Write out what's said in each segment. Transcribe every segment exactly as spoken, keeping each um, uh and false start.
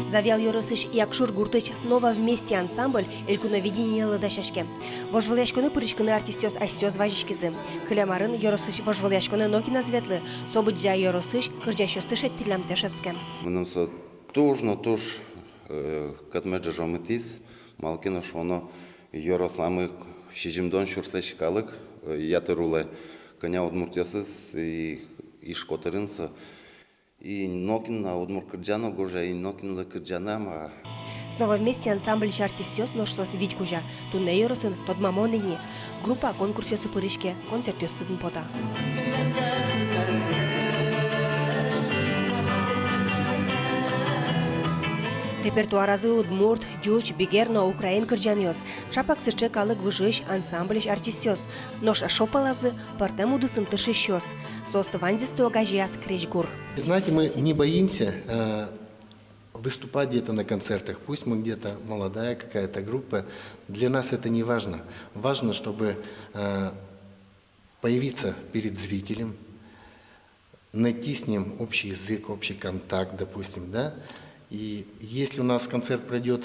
Завьял ёросысь Якшур гуртысь «Снова вместе» ансамбль «Элькуновидениелы» дасяське. Вожвылъяськонэ пыриськыны артистъёс асьсэос вазиськизы. Кылем арын ёросысь вожвылъяськонэ нокин ӧз ветлы, со Быдӟа ёросысь кырӟасьёсты шедьтӥллямтэ шӧдске. Мыным со туж но туж, э, кӧтме ӝожомытӥз, малы ке но шуоно ёросламы сизьымдон сюрслэсь калык, э, ятыр улэ, кӧня удмуртъёсыз и, иж котырын со. И нокин на удмурт кырӟан уг ужа, и нокинлы кырӟаны ӧм а. «Снова вместе» ансамбльысь артистъёс, нош соос вить кузя, туннэ ёросын тодмамон ини. Группа конкурсъёсы пыриське, концертъёссы тын пота. Репертуаразы удмурт, ӟуч, бигер но украин кырӟанъёс. Чапак сыӵе калык выжыысь ансамбльысь артистъёс. Нош эшшо пӧлазы пӧртэм удысын тыршисьёс. Соосты ваньзэсты огазеяз крезьгур. Знаете, мы не боимся, э, выступать где-то на концертах. Пусть мы где-то молодая какая-то группа. Для нас это не важно. Важно, чтобы, э, появиться перед зрителем, найти с ним общий язык, общий контакт, допустим, да. И если у нас концерт пройдёт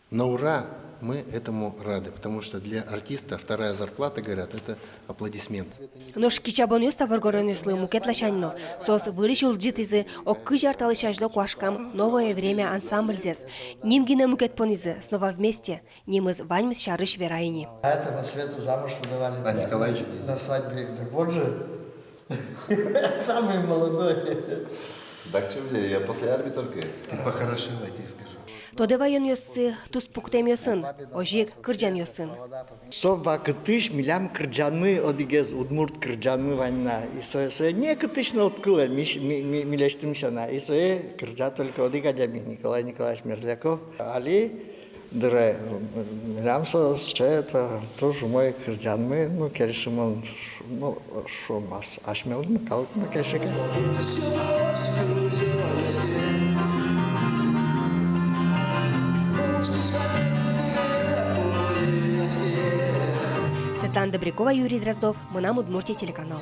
на ура, мы этому рады, потому что для артиста вторая зарплата, говорят, это аплодисмент. Нош кичабонъёс та воргоронъёслы мукет ласянь но. Соос выльысь улӟытӥзы ог кызь ар талэсь азьло куашкам «Новое время» ансамбльзэс. Ним гинэ мукет понӥзы: «Снова вместе». Нимыз ваньмыз сярысь вера ини. А это на Свету замуж выдавали. Владимир Николаевич. На свадьбе. Так вот же. Самый молодой. Так что, бля, я после армии только. Ты похорошел, я тебе скажу. Тодэ ваёнъёссы туспуктэмъёсын, озьы ик кырӟанъёсын. Со вакытысь милям кырӟанмы одӥгез, удмурт кырӟанмы вань на. И со, сое некытысь но уд кылэ, мись-, ми-, ми-, милесьтым сяна. И сое кырӟа только одӥг адями, Николай Николаевич Мерзляков. Али дыре милям со сыӵе, это, туж умой кырӟанмы, ну, кельшымон, ш-, ну, шуом, ас-, асьмелэн но, калыклэн но кельше ке. Светлана Добрякова, Юрий Дроздов, «Мынам Удмуртие» телеканал.